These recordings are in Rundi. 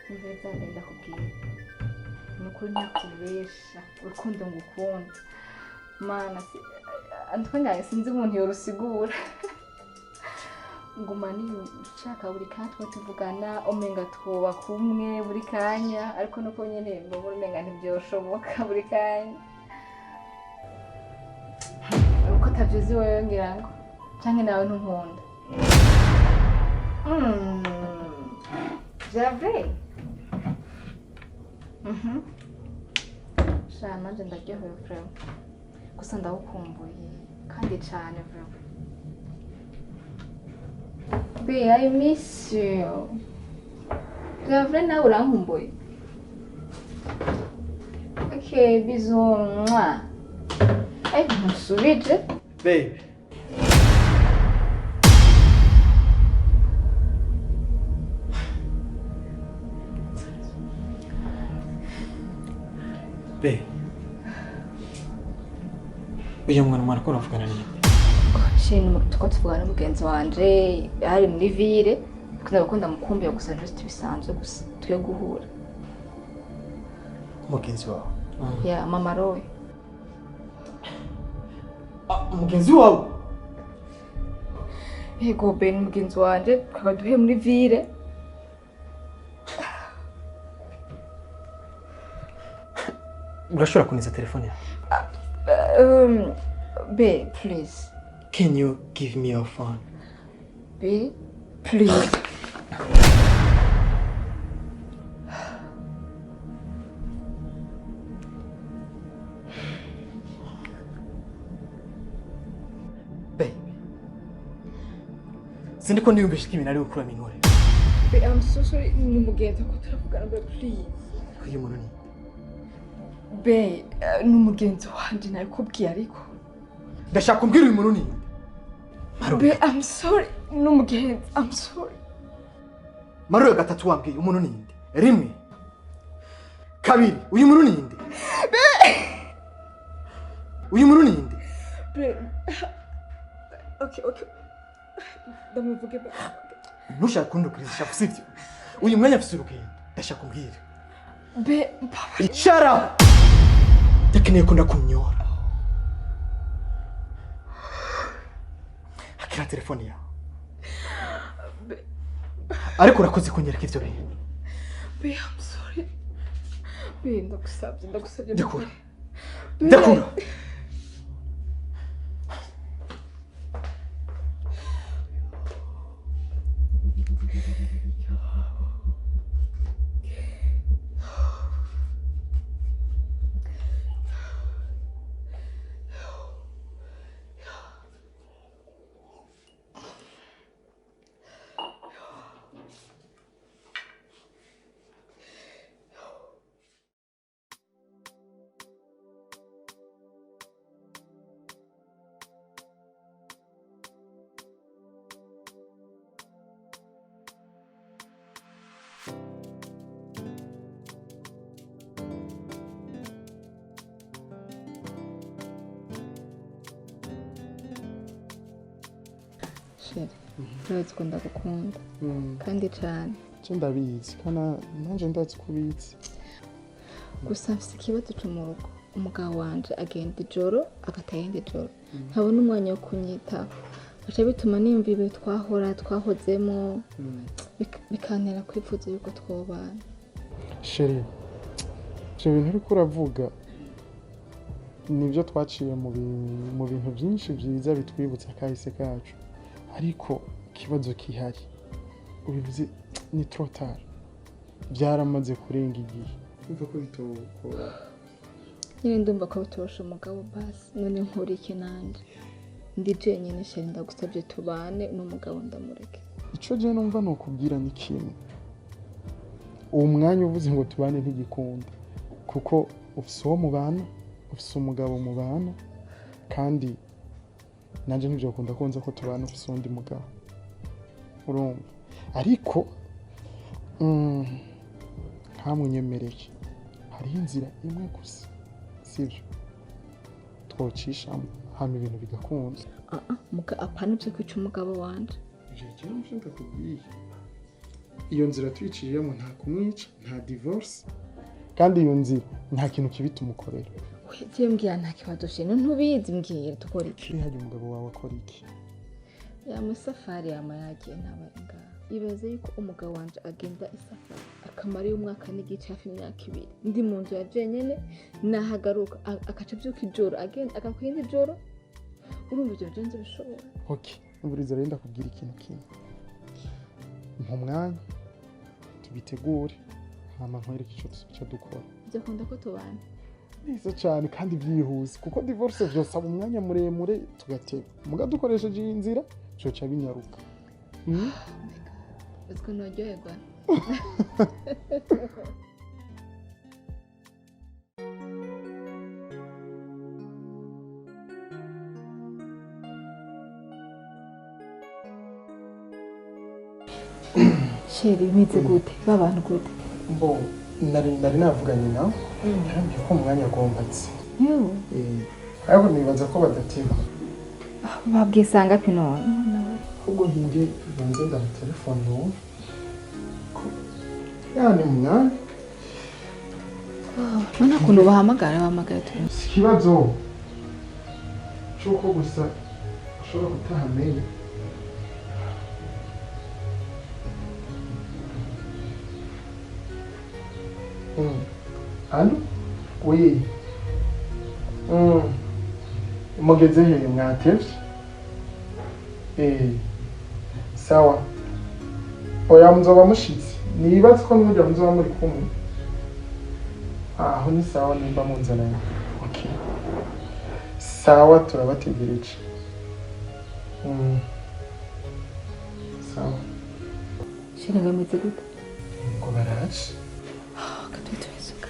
Nziza ndakubwira ni ukuri ntakubesha urukundo ngukunda mana antwe sinzi umuntu yorusigura nguma nshaka buri kanya tuba tuvugana umenga twoba kumwe buri kanya ariko nuko nyene mbona umenga ntibyoshoboka buri kanya uko atavyuzi wewe ngira ngo canke nawe ntunkunda. J'avais. Sha nanje ndaryohewe vraiment. Gusa ndagukumbuye kandi cane vraiment. Babe, I miss you. J'avais nawe urankumbuye. Okay, bisous. Mwah. Eh, ntusubije. Babe. Babe. Uyu mwana mwariko uravugana ninde? Shini tuko tuvugana n'umugenzi wanje ari muri ville kuko ndamukumbuye gusa just bisanzwe gusa twe guhura. Umugenzi wawe? Ya mama Roy. Umugenzi wawe? Yego Ben mugenzi wanje twaba duhe muri ville. Urashobora kuniza telefone yawe? Babe, please. Can you give me your phone? Babe, please. Babe. Sindiko niyumvisha ibintu ari gukura minore. Babe, I'm so sorry. Ni umugenzi ko turavugana, babe, please. Uyu muntu ni? Babe, ni umugenzi wanje nabikubwiye ariko. Ndashaka kumbwira uyu muntu ni? Babe, I'm sorry. Ni umugenzi. I'm sorry. Maruwe gatatu wambwiye umuntu ni nde? Rimwe. Kabiri, uyu muntu ni nde? Uyu muntu ni nde? Babe. Okay, okay. Ndamuvuge babe. Ntushaka kundukiriza ishavu sivyo? Uyu mwanya afise urugendo. Ndashaka kumbwira. Babe, papa. Shut up. Ndakeneye ko ndakumyora. Akira telefone yawe. Ariko urakoze kunyereka ivyo bintu. Babe, I'm sorry. Babe, ndagusabye, ndagusabye. Ndakura. Ndakura. Urazi ko ndagukunda kandi cyane. Cyo ndabizi kana nanje ndazi kubitse. Gusa mfise ikibazo cyo mu rugo. Umugabo wanje agenda ijoro agataha ijoro. Ntabona umwanya wo kunyitaho. Bica bituma nimva ibihe twahora twahozemo bikantera kwifuza yuko twobana. Chérie, ivyo bintu uriko uravuga nibyo twaciye mu bintu byinshi byiza bitwibutsa kahise kacu. Ariko ikibazo kihari ubivuze ni trop tard, byaramaze kurenga igihe. Umva ko bitokora nyine, ndumva ko bitorosha umugabo basi none nkurike nanje ndi jenyine. Chérie, ndagusabye tubane n'umugabo ndamureke. Ico je numva nokubwira ni kimwe, Uwo mwanya uvuze ngo tubane ntigikunda, kuko ufise uwo mubana, ufise umugabo mubana, kandi nanjye ntibyakunda ko nza ko tubana ufise uwundi mugabo, urumva? Ariko ntamunyemereye, hariho inzira imwe gusa, sibyo, twocishamo hama ibintu bigakunda. Ah ah, muga apana ibyo kwica umugabo wanje. Ivyo nivyo ndakubwiye, iyo nzira tuyiciyemo nta kumwica, nta divorce, kandi iyo nzira nta kintu kibi tumukorera. Ugiye mbwira, nta kibazo shino, ntubizi, mbwira dukora iki? Kiri hajya umugabo wawe akora iki? Yamusafari yama yagiye, ntabari ngaha. Ibaze yuko umugabo wanje agenda isafari akamara umwaka n'igice, hafi imyaka 2, ndi mu nzu ya jenyene. Nahagaruka akaca abyuka ijoro, agenda agakwinda ijoro. Urumva ibyo byo nzi bishobora? Okay, umviriza rero, ndakubwira ikintu kimwe. Mpa umwanya tubitegure, hama nkwereke ico tuzoca dukora. Byakunda ko tubana? Neza cyane, kandi byihuse, kuko divorce vyosaba umwanya muremure tugateba. Muga dukoresheje iyi nzira coca binyaruka. Uziko ntoryoherwa. Chéri, bimeze gute? Babantu gute? Bo nari navuganye nawe, yarambwiye ko umwanya agombatse. Yewe. Ariko nibaza ko badateba. Babwisanga pi none? Ahubwo ntinge banze ndamutelefone wumve yani mu mwanya. None ukuntu bahamagara, bahamagara turi. Si ikibazo cy'uko gusa ushobora kutahamenya. Allô? Oui. Mugeze he, mwatevye? Eh. Sawa. Oya, muzoba mushitse. Nibaze ko n'uburyo muzoba muri kumwe. Aho ni sawa nimba munzananye. Okay. Sawa, turabategereje. Sawa. Chéri, ngo bimeze gute? Ngo baraje. Katwe tubizuka.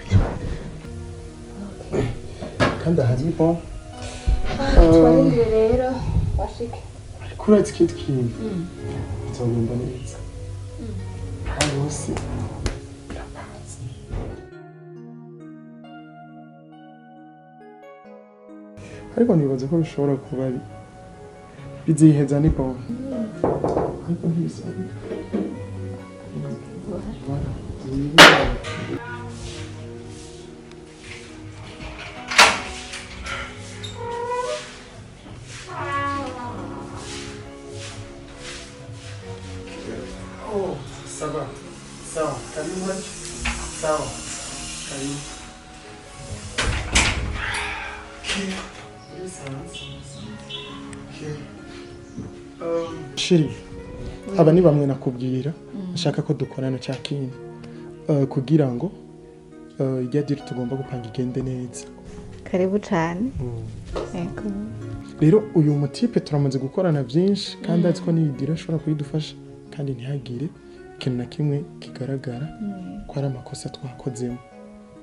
Kandi aha ni bon. Tubarindire rero bashike. Ariko urazi ikindi kintu? Bizogenda neza. Aha hose birapanze. Ariko nibaza ko bishobora kuba biziheza, ni bon. Ariko ntibisaba. Voilà. Oh, ça va. Sawa. Karibu Haji. Sawa. Karibu. Okay. Okay. Chéri, aba ni bamwe nakubwira nshaka ko dukorana cya kintu kugira ngo ijya deal tugomba gupanga igende neza. Karibu cyane. Yego. Rero uyu mutipe turamaze gukorana byinshi, kandi azi ko n'iyi deal ashobora kuyidufasha, kandi ntihagire ikintu na kimwe kigaragara ko ari amakosa twakozemo.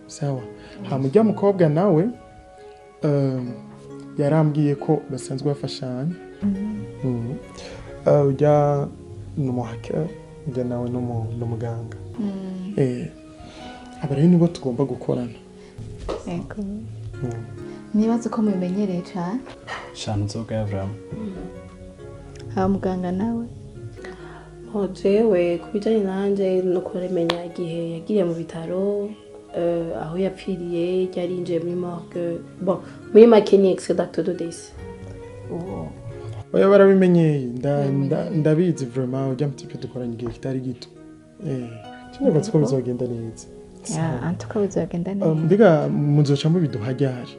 Sawa? Hama ujya mukobwa nawe yarambwiye ko basanzwe bafashanya. Ujya ni umuhaka, ujya nawe ni umuganga. Aba rero nibo tugomba gukorana. Yego. Nibaze ko mubimenyereye cyane. Shana inzoga ya vraiment. Haba muganga nawe? Oh, jewe ku bijyanye nanjye no kumenya igihe yagiriye mu bitaro, aho yapfiriye, yari yinjiye muri morgue. Bon, muri make ni extrait d'acte de décès. Oya, barabimenyeye. Ndabizi vraiment, ujya mutipe dukoranye igihe kitari gito. Nibaza ko bizogenda neza. Ya, antuka bizagenda neza. Mbega muzoca mubiduha ryari?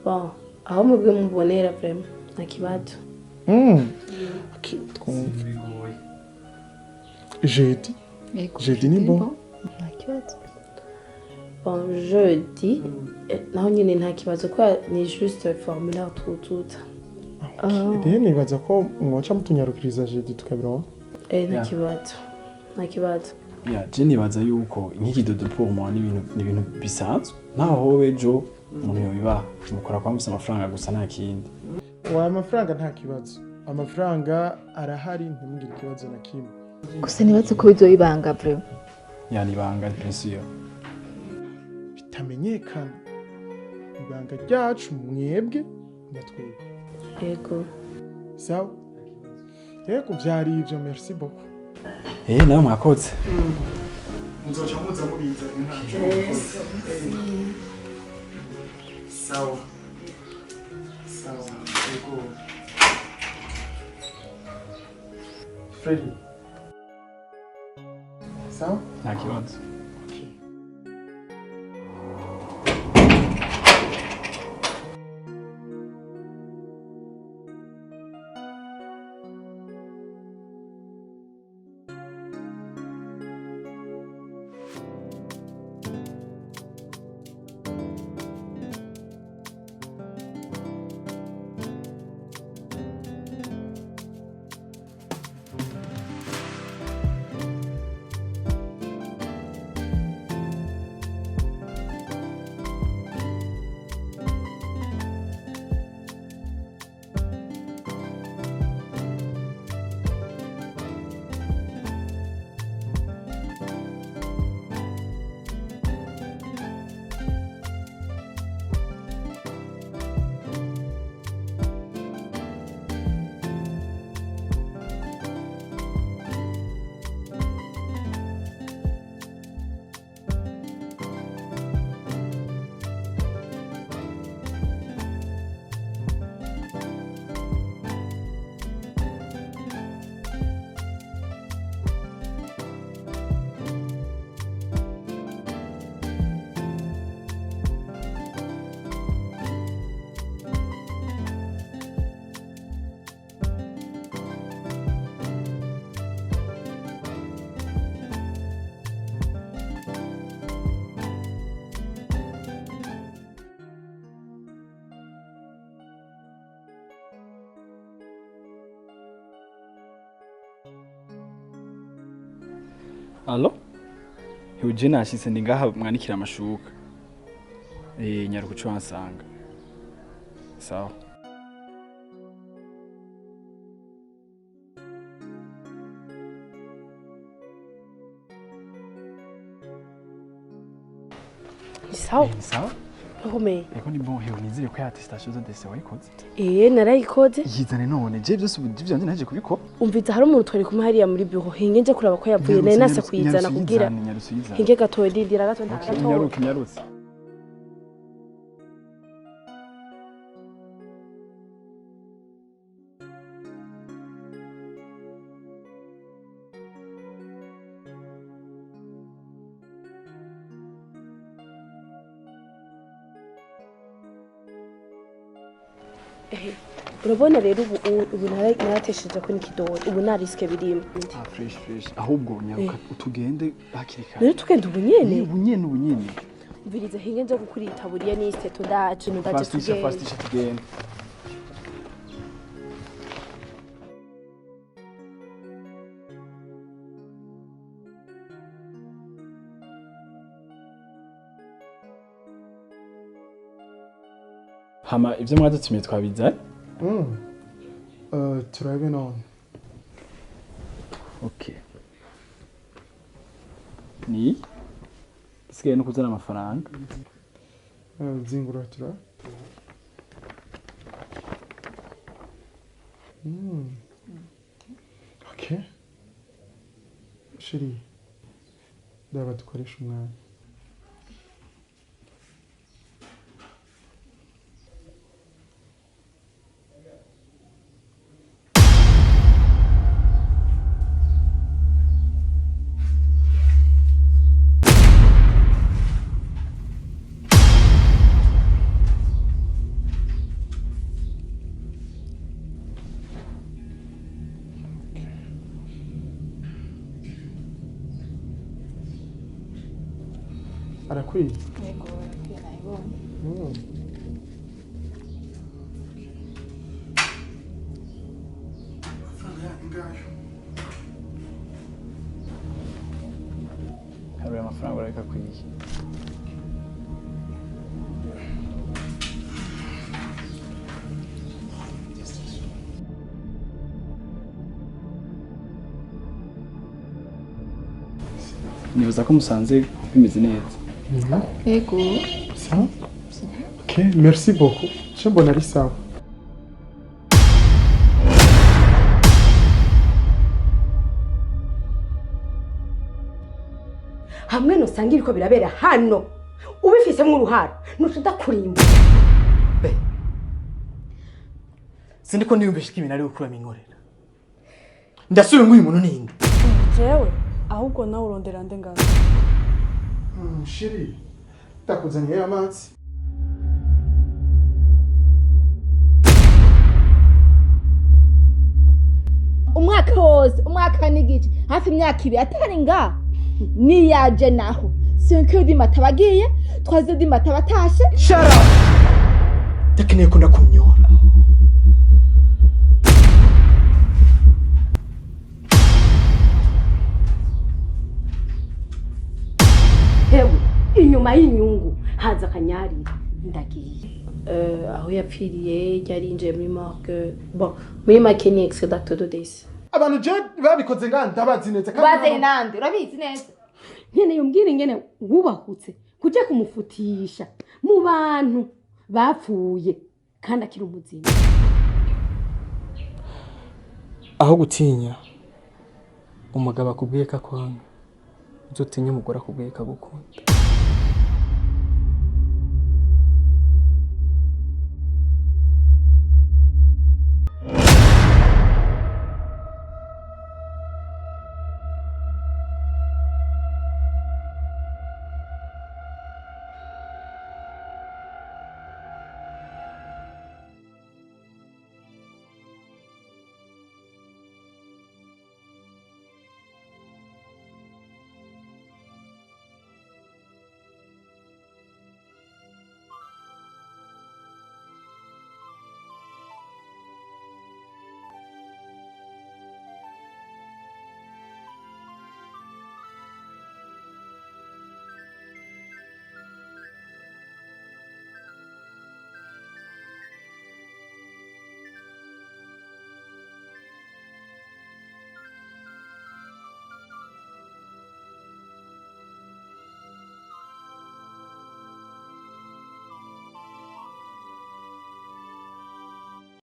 Bon, aho mubwe mubonera, vraiment nta kibazo. Okay, twumve jeudi. Yego. Jeudi ni bon. Nta kibazo. Bon, jeudi naho nyine nta kibazo, kubera ni juste formulaire twuzuza. Rero nibaza ko mwoca mutunyarukiriza jeudi tukabironka. Nta Yeah. kibazo, nta kibazo. Ya, je nibaza yuko nk'ikidodo pour moi ni ibintu bisanzwe, naho hobe ejo umuntu yobibaha, mukora kwa mufise amafaranga gusa, nta kindi. Wa, amafaranga nta kibazo, amafaranga arahari, ntimugire ikibazo na kimwe. Gusa nibaze ko bizoba ibanga vraiment. Ya, ni ibanga, bien sûr. Bitamenyekana, ibanga ryacu mwebwe na twebwe. Yego. Sawa, yego, byari ibyo, merci beaucoup. Eh, nawe mwakoze. Muzoca muza mubizanye, ntaco. Sawa sawa, yego. Freddy, sawa. Nta kibazo. Okay. Allo? Hewe, nashitse, ndi ngaha mwanikira amashuka. Eh, nyaruka uco wansanga. Sawa. Ni sawa. Eh, ni sawa? Ntukomeye. Ego, ni bon. Hewe, nizere ko ya attestation de décès wayikoze. Eh, narayikoze. Yizane none, je byose ubu vyanje naje kubikora. Umviza, hari umuntu twari kumwe hariya muri bureau, hinge nje kuraba ko yavuye, nari nase kuyizana kugira Nyarutse uyizane. Hinge gatoya, ndindira gato. Okay, Ntagatoya. nyaruke, nyarutse. Urabona rero, ubu naratesheje ko n'ikidori, ubu nta risque birimo. Ah, fresh fresh. Ahubwo nyaruka utugende hakiri kare. Rero tugenda ubu nyene? Ubu nyene, ubu nyene. Mviriza, hinge nje gukura itaburiya n'isiteto, ndaje ndaje. Fastisha. Tugende. Fastisha, tugende. Hama ibyo mwadutumiye twabizanye. Turabe none. Okay, ni isigaye no kuzana amafaranga. Zingura turabe. Okay. Chérie, ndaba dukoresha umwanya. Arakwiye. Yego, arakwiye, nayibonye. Amafaranga yanyu ngayo. Amafaranga urareka akwiye. Nibaza ko musanze bimeze neza. Yego. Sawa. Ok, merci beaucoup. Je mbona ari sawa. Hamwe nusanga ibiko birabera hano ubifisemo uruhara, nuca udakurimba. Sindiko niyumvisha ko ibintu ari gukuramo inkorera. Ndasubiye ngo uyu muntu ninde? Jewe ahubwo nawe urondera nde ngaho? Chérie, ndakuzaniye amazi. Umwaka wose, umwaka n'igice, hafi imyaka 2 atari nga niyaje naho 5 du matin abagiye, 3 du matin abatashe. Shut up! Ndakeneye ko ndakumyora. Hewe, inyuma y'inyungu haza akanyarira. Ndagiye. Aho yapfiriye, yari yinjiye muri morgue. Bon, muri make ni extrait d'acte de décès. Abantu je babikoze nga ndabazi neza kandi. Bazeye nande? Urabizi neza. Nkeneye umbwire ingene wubahutse kujya kumufutisha mu bantu bapfuye kandi akiri umuzima. Aho gutinya umugabo akubwiye ko akwanga, uzotinye umugore akubwiye ko agukunda.